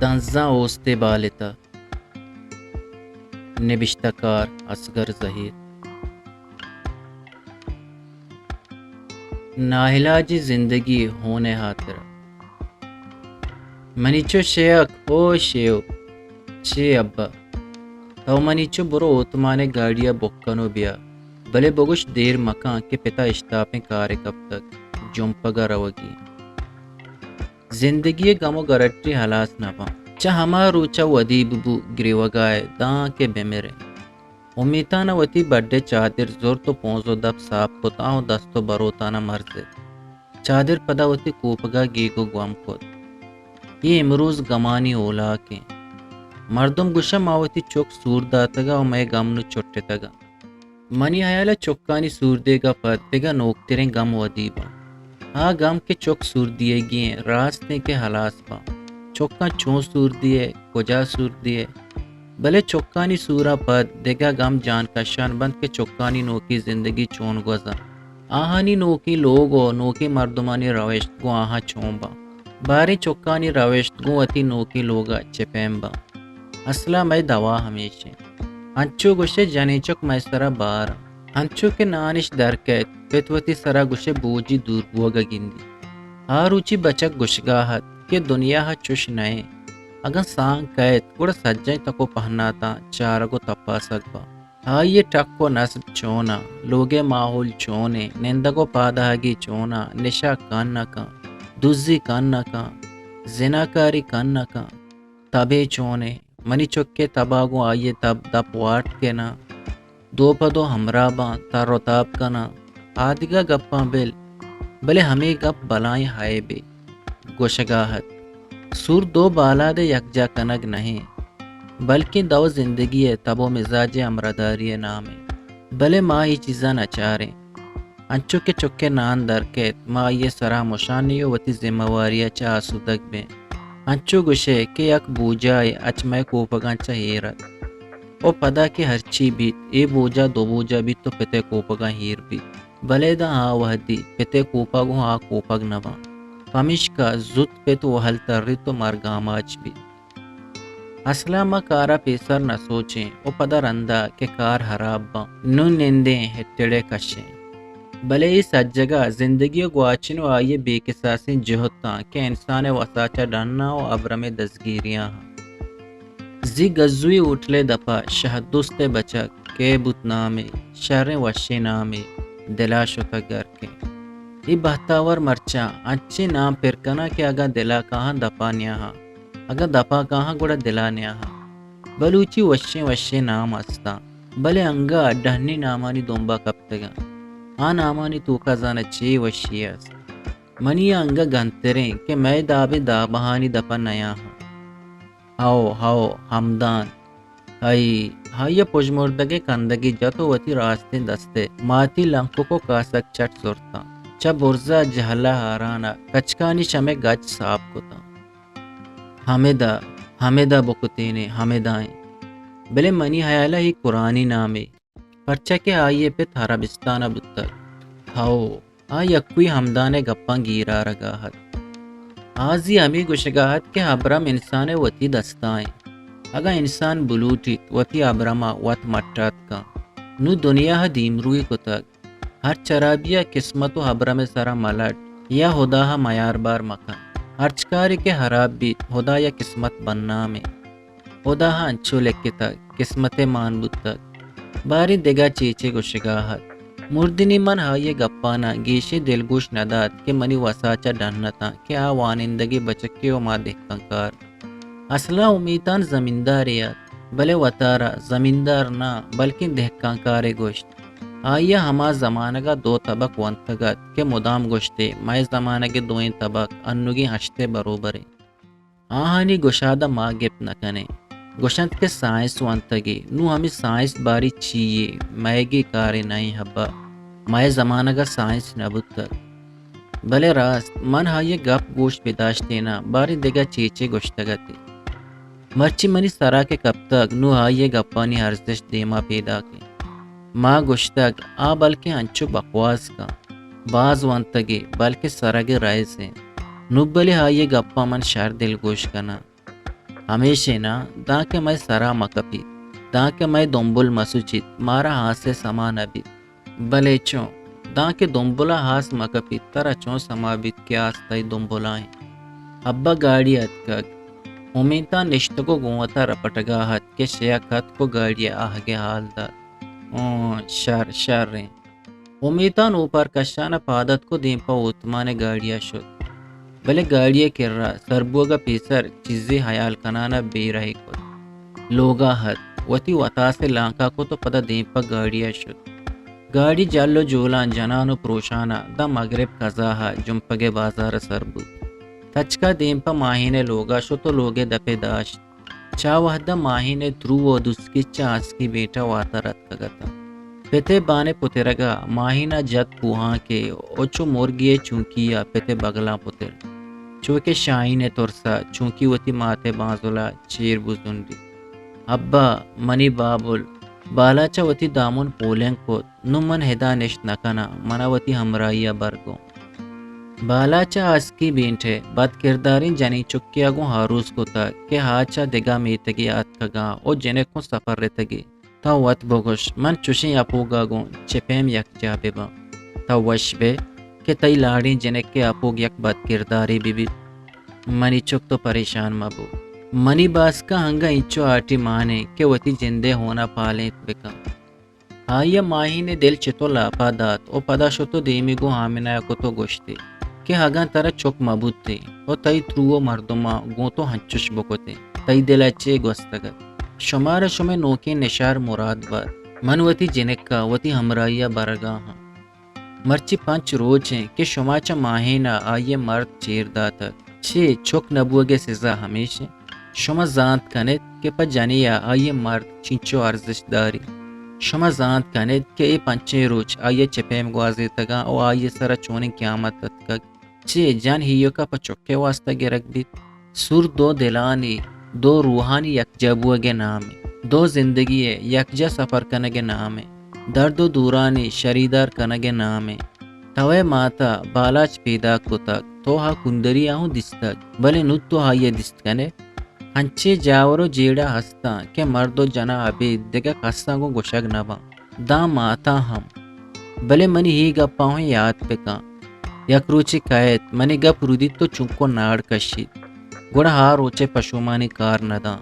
تنزاں اوستے بالتہ۔ نبشتہ کار: اصغر زہیر۔ ناعلاجیں زندگی ءِ ہون ءِ ہاترا۔ منی چو شیک، او شیو، چے ابا؟ تو منی چو برو اوتمان ءِ گاڑی ءَ بک کن ءُ بیا، بلے بگوش دیر مکن کہ پت ءَ اشتاپیں کارے کپتگ، جمپگ ءَ روگی۔ زندگی ءِ گم ءُ گرٹی ہلاس نہ باں۔ چہ ہما روچ ءَ ودی ببو گریوگا ءَ داں کہ بمریں۔ امیتان ءَ وتی بڈ ءِ چادر زرت ءُ پونز ءُ دپ ساپ کت آں ءُ دست ءُ بروتان ءَ مرزت۔ چادر پدا وتی کوپگ ءَ گیگ ءُ گوم کت۔ اے امروز گمانی اولاک ایں۔ مردم گوشاں ما وتی چک سور داتگ ءُ مئے گم نوں چٹتگ اَنت۔ منی ہیال ءَ چکانی سور دیگ ءَ پد دگہ نوکتریں گم ودی باں۔ آ گم کہ چک سور دیگی ایں، راست ایں کہ ہلاس باں۔ چکاں چون سور دیئے، کجا سور دیئے؟ بلے چکانی سور ءَ پد دگہ گم جان کشان بنت کہ چکانی نوکیں زندگی چون گوزاں۔ آہانی نوکیں لوگ ءُ نوکیں مردمانی روشت گوں آہاں چون باں؟ باریں چکانی روشت گوں وتی نوکیں لوگ ءَ چہ پیم باں؟ اسل ءَ مئے دوا ہمیش ایں۔ انچو گوشئے جنیں چک مئے سرا بار اَنت۔ انچو کہ نانش در کئیت، پت وتی سرا گوشئے بوجی دور بوگ ءَ گندی۔ آ روچی بچک گوشگا اَت کہ دنیا ءَ چش نہ ایں۔ اگاں سانگ کئیت، گڑا سجہیں تک ءُ پہناتاں چارگ ءُ تپاسگ باں۔ آئی ءِ ٹک ءُ نسب چون اَنت، لوگ ءِ ماحول چون ایں، نندگ ءُ پادآہگی چون اَنت، نشہ کن نہ کن، دزی کن نہ کن، زناکاری کن نہ کن، تبے چون ایں؟ منی چک ءِ تب ءَ گوں آئی ءِ تب دپ وارت کہ ناں؟ دو پہ دو ہمراہ باں، تر ءُ تاب کناں۔ آ دگہ گپاں بل، بلے ہمے گپ بلاہیں عیبے۔ گوشگا اَت، سور دو بالاد ءِ یکجا کنگ نہ ایں، بلکیں دو زندگی ءِ تب ءُ مزاج ءِ ہمراہداری ءِ نام ایں۔ بلے ما اے چیزاں نہ چاریں۔ انچو کہ چک ءِ نان در کئیت، ما آئی ءِ سرا مشانیں ءُ وتی زمہ واری ءَ چہ آسودگ بیں۔ انچو گوشئے کہ یک بوجاہے اچ مئے کوپگاں چہ ایر اَت۔ ءُ پدا کہ ہرچی بیت، اے بوجا دو بوجا بیت ءُ پت ءِ کوپگاں ایر بیت۔ بلے داں آ وہدی پت ءِ کوپگ ءُ آ کوپگ نہ باں۔ پمیشکا زوت پت وہل تریت ءُ مرگ آماچ بیت۔ اسل ءَ ما کار ءَ پیسر نہ سوچیں ءُ پدا رندا کہ کار ہراب باں، نوں نندیں، ہٹڑے کشیں۔ بلے اے سجگ ءَ زندگی ءِ گواچن ءُ آئی ءِ بے کساسیں جہتاں کہ انسان ءِ وساچ ءَ ڈناں ءُ ابرم ءِ دزگیریاں ہاں۔ زی گزوئی ہوٹل ءِ دپ ءَ شہ دوست ءِ بچک کئے بوت نامے، شریں وشیں نامے، دل ءَ شتگ گرکیں۔ اے بہتاور مرچاں انچیں نام پر کناں کہ اگاں دل ءَ کاہاں دپ ءَ نیاہاں، اگاں دپ ءَ کاہاں گڑا دل ءَ نیاہاں۔ بلوچی وشیں وشیں نام استاں، بلے انگہ ڈہنی نامانی دمب ءَ کپتگاں۔ آ نامانی توکا زاناں چے وشی است۔ منی ءَ انگہ گنتریں کہ مئے دابیں دابہانی دپ ءَ نیاہاں۔ ہئو، ہئو، ہمدان۔ ہئی، آئی ءَ پژمردگیں کندگے جت ءُ وتی راستیں دست ءِ ماتی لنکک ءُ کاسگ چٹ زرتاں۔ چہ برز ءَ جہل ءَ ہاران ءَ کچکانی شم ءِ گچ ساپ کتاں۔ ہمدا، ہمدا بکتینے، ہمدائیں۔ بلے منی ہیال ءَ اے قرآنی نامے، پرچا کہ آئی ءِ پت عربستان ءَ بوتگ۔ ہئو، آ یکوئی ہمدان ءِ گپاں گیر آرگا ات۔ آ زی ہمے گوشگا ات کہ ابرم انسان ءِ وتی دستا انت۔ اگاں انسان بلوٹیت، وتی ابرم ءَ وت مٹ آتک کنت۔ نوں دنیا ءَ دیمروئی کتگ۔ ہرچ ہرابی ءَ قسمت ءُ ابرم ءِ سرا ملٹ یا ہدا ءَ میاربار مکن۔ ہرچ کارے کہ ہراب بیت، ہدا یا قسمت بنام انت۔ ہدا ءَ انچو لکتگ، قسمت ءِ مان بوتگ۔ باریں دگہ چے چے گوشگا ات۔ مردنی من آئی ءِ گپاناں گیشیں دلگوش نہ دات کہ منی وساچ ءَ ڈن اتاں کہ آ وانندگیں بچکے ءُ ما دہکانکار۔ اسل ءَ امیتان زمیندارے ات، بلے وتارا زمیندار نہ، بلکیں دہکانکارے گوشت۔ آئی ءَ ہما زمانگ ءَ دو تبک ونتگ ات کہ مدام گوشت ئے، مئے زمانگ ءِ دوئیں تبک انوگیں ہشت ءِ بروبر انت۔ آہانی گشاد ءَ ما گپت نہ کنیں۔ گوشنت کہ سائنس ونتگ ئے، نوں ہمے سائنس باری چی یے؟ مئیگے کارے نہ ایں ہبا۔ مئے زمانگ ءَ سائنس نہ بوتگ۔ بلے راست، من آئی ءِ گپ گوش بداشتیناں، باریں دگہ چے چے گوشتگ ات ئے۔ مرچی منی سرا کہ کپتگ، نوں آئی ءِ گپانی ارزشت دیما پیداک انت۔ ما گوشتگ، آ بلکیں انچو بکواس کن، باز ونتگ ئے، بلکیں سرگ ءِ رئیس انت۔ نوں بلے آئی ءِ گپاں من شر دلگوش کناں۔ ہمیشے نا، دانکہ مئے سرا مکپیت، دانکہ مئے دمبل مسچیت، مارا ہاسے سما نبیت۔ بلے چون؟ دانکہ دمبلا ہاس مکپیت، ترا چون سما بیت کہ آس تئی دمبلا انت؟ ابا گاڑی اتکگ۔ امیتان نشتگ و گوں وتا رپٹگا ات کہ شیک اتک و گاڑی آہگے حال دات۔ اوں، شر، شر انت۔ امیتان اوپار کشان ء پاد اتک و دیم پہ اوتمان ء گاڑی ء شت۔ بلے گاڑی ء کرا سر بوگ ء پیسر چیزے ہیال کنان ء بے رہی کت۔ لوگ ء ات، وتی وتاس ء لانک ء کت و پدا دیم پہ گاڑی ء شت۔ گاڑی جل و جولان جنان و پروشان ء داں مگرب قضا ء جمپگ ء بازار ء سر بوت۔ تچک ء دیم پہ ماہین ء لوگ ء شت و لوگ ء دپ ء داشت۔ چا وہد ء ماہین ء ترو و دسکی چہ آسکی بیٹ ء واتر اتکگ اتاں۔ پت ء بان ء پترگ ء ماہین ء جت کوہانکے و چو مرگے ء چونکی ء پت ء بگلاں پترت۔ چو کہ شاہین ء ترس ء چونکی وتی مات ء بانزل ء چیر بزنڈیت۔ ابا، منی بابل! بالاچ ء وتی دامن پولنگ کت۔ نوں من ہدا نشت نہ کناں، من ء وتی ہمراہی ء بر گوں۔ بالاچ ء آسکی بینٹ ء بدکرداریں جنین چکے ء گوں آروس کتگ کہ آ چہ دگہ میتگے ء اتکگاں و جنک گوں سپرتگے۔ تو وت بگوش، من چشیں اپوگ ء گوں چہ پیم یکجاہ بہ باں؟ تو وش بئے کہ تئی لاڑیں جنک ء اپوگ یک بدکردارے بہ بیت۔ منی چک، تو پریشان مہ بو۔ منی باسک ء انگہ اینچو آٹی مان انت کہ وتی جند ء ہون ء پالینت بہ کن۔ آئی ء ماہین ء دل چتو لاپا دات و پدا شت و دیمی گوں آمنہ ء کت و گوشتی کہ اگاں ترا چک مہ بوتیں و تئی ترو و مردماں گوں تو ہنچش بکتیں، تئی دل ء چے گوستگ ات؟ شمارا شمئے نوکیں نشار مراد بات۔ من وتی جنک ء وتی ہمراہی ء برگا آں۔ مرچی پنچ روچ انت کہ شما چہ ماہین ء آئی ء مرد چیر داتگ۔ چے چک نہ بوگ ء سزا ہمیش انت؟ شما زانت کن ات کہ پہ جنی ء آئی ء مرد چینچو ارزشت داری؟ شما زانت کن ات کہ اے پنچیں روچ آئی ء چہ پیم گوازینتگاں و آئی ء سرا چونیں قیامت اتکگ؟ چے جن ایوکا پہ چک ء واستا گرگ بیت؟ سور دو دلانی، دو روحانی یکجا بوگ ء نام انت، دو زندگی ء یکجا سفر کنگ ء نام انت، درد و دورانی شریدار کنگ ء نام انت۔ توئے مات ء بالاچ پیداک کتگ، تو آ کندری ء ہوں دیستگ، بلے نوں تو آئی ء دیست کن ئے۔ انچیں جاور و جیڑہ ہستاں کہ مرد و جناں ابید دگہ کساں گوں گوشگ نہ باں، داں ماتاں ہم۔ بلے منی اے گپاں ہوں یات بکن۔ یک روچے کئیت، منی گپ رودیت و چنکو ناڑ کشیت، گڑا آ روچے پشومانی کار نہ داں۔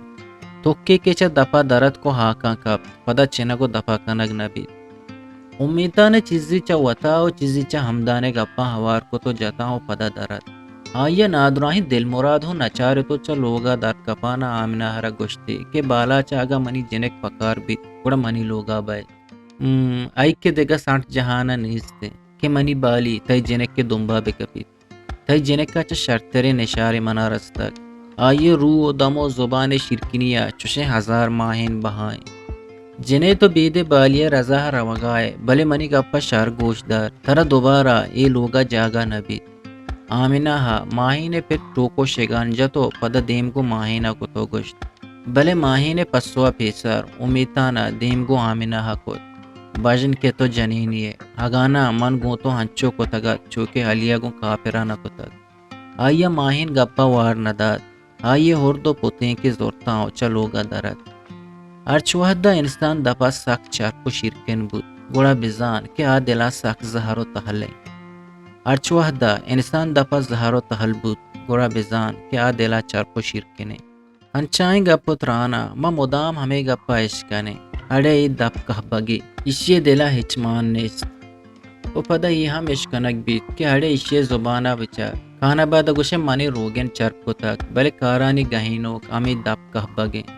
تکے کہ چہ دپا درت کو ہاکاں کپت، پدا چنگ و دپا کنگ نہ بیت۔ امیتان ء چیزے چہ وتا و چیزے چہ ہمدان ء گپاں ہوار کت و جتاں و پدا در ات۔ آئی ء نادراہیں دلمراد ہوں نچارت و چہ لوگ ء در کپان ء آمنہ ء را گوشتی کہ بالاچ، اگاں منی جنک پکار بیت، گڑا منی لوگ ء بئے۔ ہم، ائیک ء دگہ سنٹ جہان ء نیست انت کہ منی بالی تئی جنک ء دمبا بہ کپیت۔ تئی جنک ء چہ شرتریں نشارے منا رستگ۔ آئی ء روح و دم و زبان ء شیرکنی ء چشیں ہزار ماہین بہا انت۔ جنئے تو بیدے بالی ء رضا ء روگا ئے، بلے منی گپ ء شر گوش دار، ترا دوبارہ اے لوگ ء جاگہ نہ بیت۔ آمنہ ء ماہین ء پت ٹوک و شگان جت و پدا دیم گوں ماہین ء کت و گوشت۔ بلے ماہین ء پسو ء پیسر امیتان ء دیم گوں آمنہ ء کت۔ بژن کہ تو جنینی ئے، اگاں ناں من گوں تو انچو کتگ ات، چو کہ علی ء گوں کاپر ء نہ کتگ۔ آئی ء ماہین گپ ء وار نہ دات۔ آئی ء ہرد و پتینکے زرتاں و چہ لوگ ء در ات۔ ہرچ وہد ء انسان دپ ء سک چرپ و شیرکن بوت، گڑا بزان کہ آ دل ء سک زہر و تہل انت۔ ہرچ وہد ء انسان دپ ء زہر و تہل بوت، گڑا بزان کہ آ دل ء چرپ و شیرکن انت۔ انچائیں گپ و تران ء ما مدام ہمے گپ ء اشکنیں، اڑے اے دپ کہبگے، ایشی ء دل ء ہچ مان نیست۔ و پدا اے ہم اشکنگ بیت کہ اڑے ایشی ء زبان ء بچار۔ کان ء بعد ء گوشے منی روگن چرپ کتگ، بلے کارانی گہینوک ہمے دپ کہبگ انت۔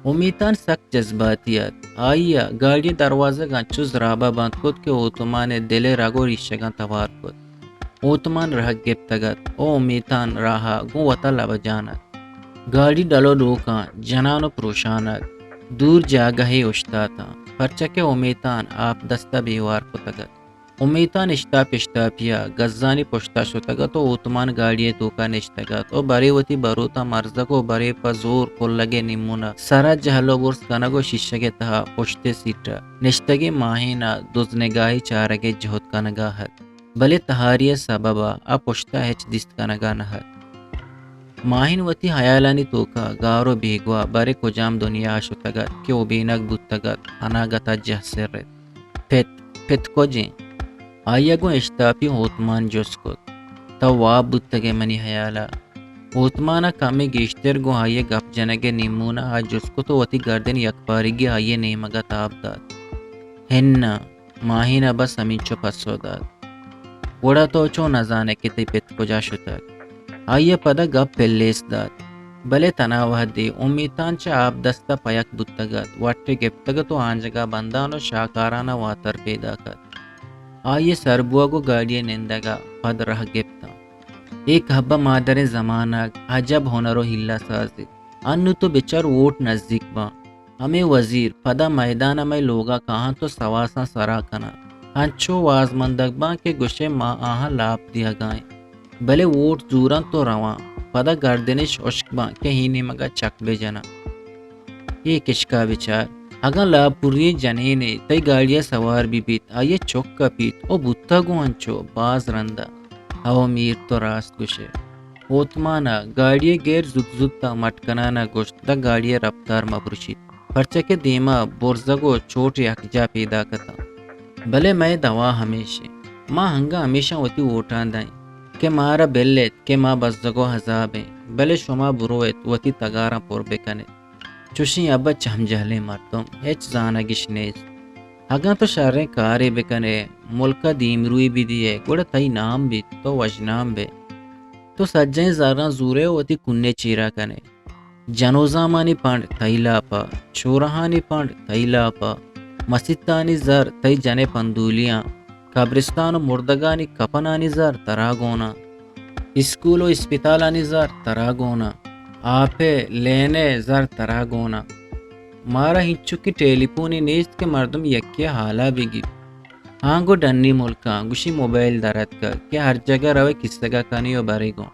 امیتان سک جذباتی ات۔ آئی ء گاڑی ء دروازگ انچو زراب ء بند کت کہ اوتمان ء دل ء رگ و ریشگاں توار کت۔ اوتمان رہگ گپتگ ات و امیتان راہ ء گوں وتا لبجان ات۔ گاڑی ڈل و ڈوکاں جنان و پروشان ات۔ دور جاگہے اوشتاتاں، پرچا کہ امیتان آپ دست ء بیوار کتگ ات۔ امیتان اشتاپ اشتاپی ء گزانی پشت ء شتگ ات و اوتمان گاڑی ء توک ء نشتگ ات و برے وتی بروتاں مرزگ و برے پہ زور کلگ ء نیمون ء سر ء جہل و برز کنگ و شیشگ ء تہا پشت ء سیٹ ء نشتگیں ماہین ء دزنگاہی چارگ ء جہد کنگ ء ات۔ بلے تہاری ء سبب ء آ پشت ء ہچ دیست کنگ ء نہ ات۔ ماہین وتی ہیالانی توکا گار و بیگواہ، بارے کجام دنیا ء شتگ ات کہ اوبینگ بوتگ ات، اناگت ء جہ سر ات۔ پت، پت کج انت؟ آئی ء گوں اشتاپی ہوتمان جست کت۔ تو واب بوتگ ئے منی ہیال ء؟ ہوتمان ء کمے گیشتر گوں آئی ء گپ جنگ ء نیمون ء آ جست کت و وتی گردن یکپارگی آئی ء نیمگ ء تاب دات۔ ہناں، ماہین ء بس ہمینچو پسو دات۔ گڑا تو چون نہ زان ئے کہ تئی پت کجا شتگ؟ آئی ء پدا گپ پلیس دات۔ بلے تنا وہدے امیتان چہ آبدست ء پہک بوتگ ات، وٹے گپتگ ات و آنجگا بندان و شاکاران ء واتر پیداک ات۔ آئی ء سر بوگ و گاڑی ء نندگ ء پد رہ گپتاں۔ اے کہبہ مادریں زمانگ، عجب ہنر و ہیلہ سازے۔ انو تو بچار ووٹ نزیک باں۔ ہمے وزیر پدا میدان ء مئے لوگ ء کاہاں تو سواساں سرا کناں۔ انچو وازمندگ باں کہ گوشے ما آہاں لاپ دیگا ایں۔ بلے ووٹ زوراں تو رواں۔ پدا گردنش ہشک باں کہ ہی نیمگ ء چک بہ جناں۔ اے کشکا بچار، اگاں لاپوری جنینے تئی گاڑی ء سوار بہ بیت، آئی ء چک کپیت و بوتگ گوں انچو باز رندا۔ ہو میر، تو راست گوشے۔ ہوتمان ء گاڑی ء گیر زوت زوت ء مٹ کنان ء گوشت، داں گاڑی ء رپتار مہ پرشیت، پرچا کہ دیما برزگ و چوٹ یکجا پیداک اتاں۔ بلے مئے دوا ہمیش انت، ما ہنگا ہمیشاں وتی ووٹاں دئیں کہ مارا بل ایت کہ ما بزگ و عذاب ایں، بلے شما برو ایت وتی تگاراں پر بکن ایت۔ چوشیں ابا چم جہلیں مردم، ہچ زانگش نیست۔ اگاں تو شریں کارے بکن ئے، ملک ء دیمروئی بدئے، گڑا تئی نام بیت، تو وژنام بئے۔ تو سجہیں زراں زورئے و وتی کنے چیرا کنئے۔ جنوزامانی پنڈ تئی لاپا، چورہانی پنڈ تئی لاپا، مسیتانی زر تئی جنئے پندولیاں، قبرستان و مردگانی کپنانی زر ترا گونا، اسکول و اسپتالانی زر ترا گونا، آپئے لینئے زر ترا گونا۔ مارا ہنچکیں ٹیلیفونے نیست کہ مردم یکے ء ہالا بہ گیپت۔ آں گوں ڈنی ملکاں گوشی موبائل در اتکگ کہ ہر جگہ روئے کیسگا کنی و برے گوں۔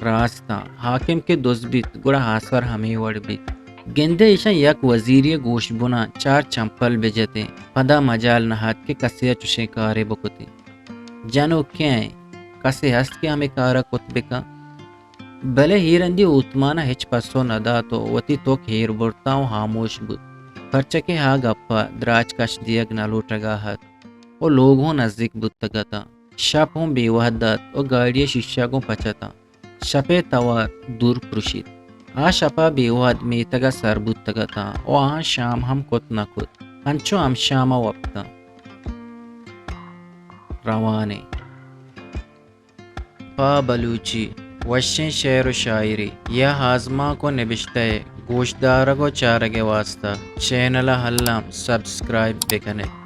راستاں، حاکم کہ دز بیت، گڑا آسر ہمے وڑ بیت۔ گندئے ایشاں یک وزیرے ء گوش بناں چار چمپل بہ جتیں، پدا مجال نہ ات کہ کسے ء چشیں کارے بکتیں۔ جنوکیں کسے ہست کہ ہمے کار ء کت بکن؟ بلے اے رندی اوتمان ء ہچ پسو نہ دات و وتی توک ایر برتاں و ہاموش بوت، پرچا کہ آ گپ ء دراج کش دیگ نہ لوٹگا ات و لوگ ہوں نزیک بوتگ اتاں۔ شپ ہوں بے وہد ات و گاڑی ء شیشہ گوں پچ اتاں۔ شپ ء توار دور پرشیت۔ آ شپ ء بے وہد میتگ ء سر بوتگ اتاں و آہاں شام ہم کت نہ کت، انچو ہمشام ء وپتاں۔ روان ایں۔ پہ بلوچی وشیں شعر و شاعری یا آزمانک و نبشتہ ء گوشدارگ و چارگ ء واستہ چینل ء الم سبسکرائب بہ کن ات۔